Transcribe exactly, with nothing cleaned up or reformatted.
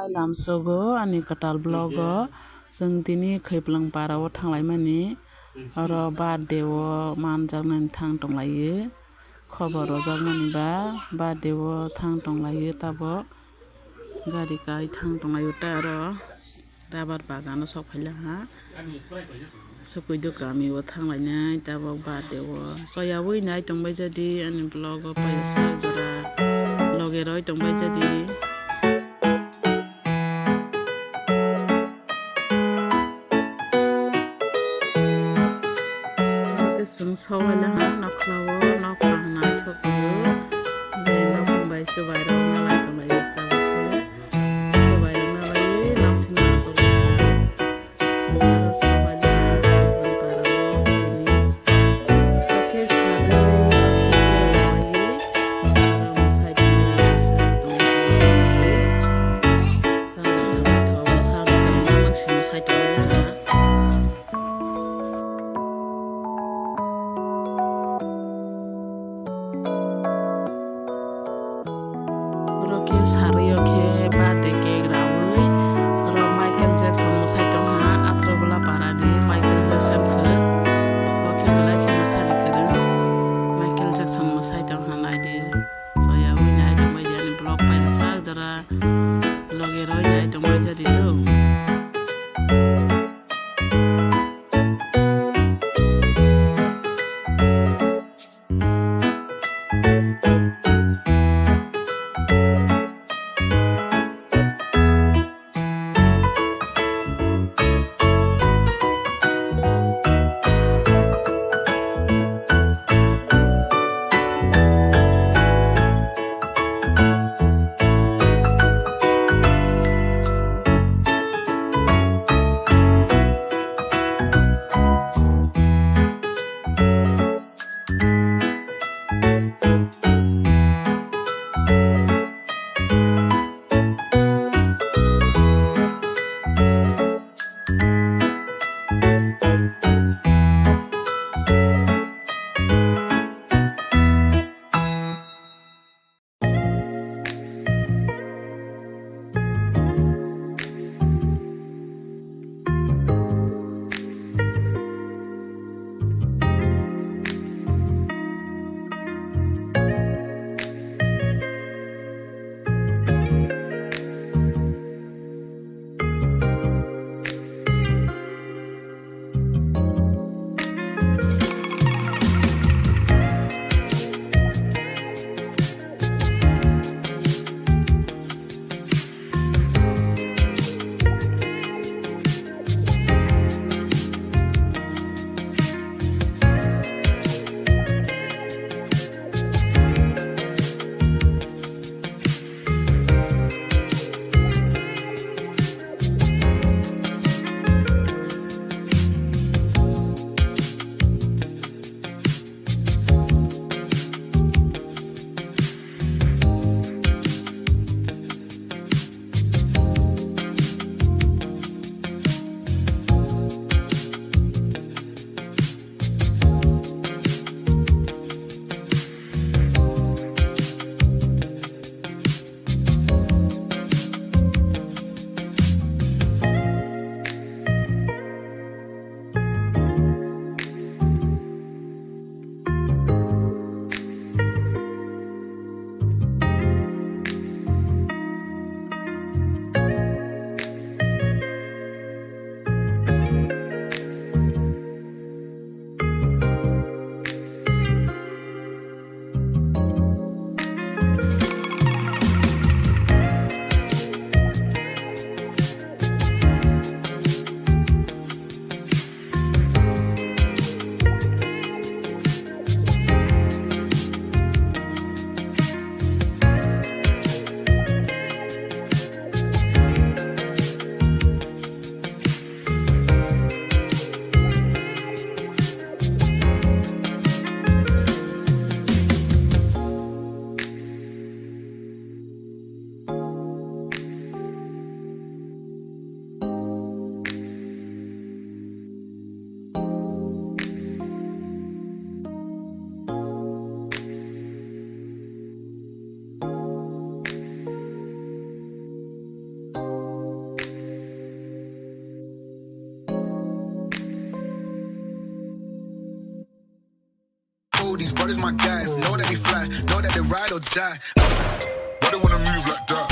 Lamsogo ani kwtal vlog o chwng tini Khaiplwng para o thanglaimani, oro birthday o manjaknani thang tonglaio, khobor rojakmani ba birthday o thang tonglaio tabok. Gari kai thang tonglaio ta aro rubber bagan o sok phaila ha. Sukui do kami o thanglainai tabok birthday o. Soyawi nai tongbai jadi ani vlog o paisa jora loge roi tongbai jadi. Khe chwng sogwi laha nokla o nok phang nai sok tongo. Bini nok phang bai chubai rok nalai tonglaio tabok khe. Chubai rok nalai nok simi aswk simi. Chwng aro sok bai laha para o bini. Khe sarwi khe khe aro mwsai tongwi kisa tongwi. Rang bai tongwi thok sa kwrwngma nang simi sai tongwi laha. Oro khe sarwi o khe birthday cake raui, oro Michael Jackson mwsai tongha, Athrobola para ni Michael Jackson khe. O khe belai khe mwsani kwrwng, Michael Jackson mwsai tongha naidi. Soyawi nai tongbai di ani vlog paisa jora loge roi nai tongbai jadi do. Brothers my guys, know that we fly, know that they ride or die. Why they wanna move like that?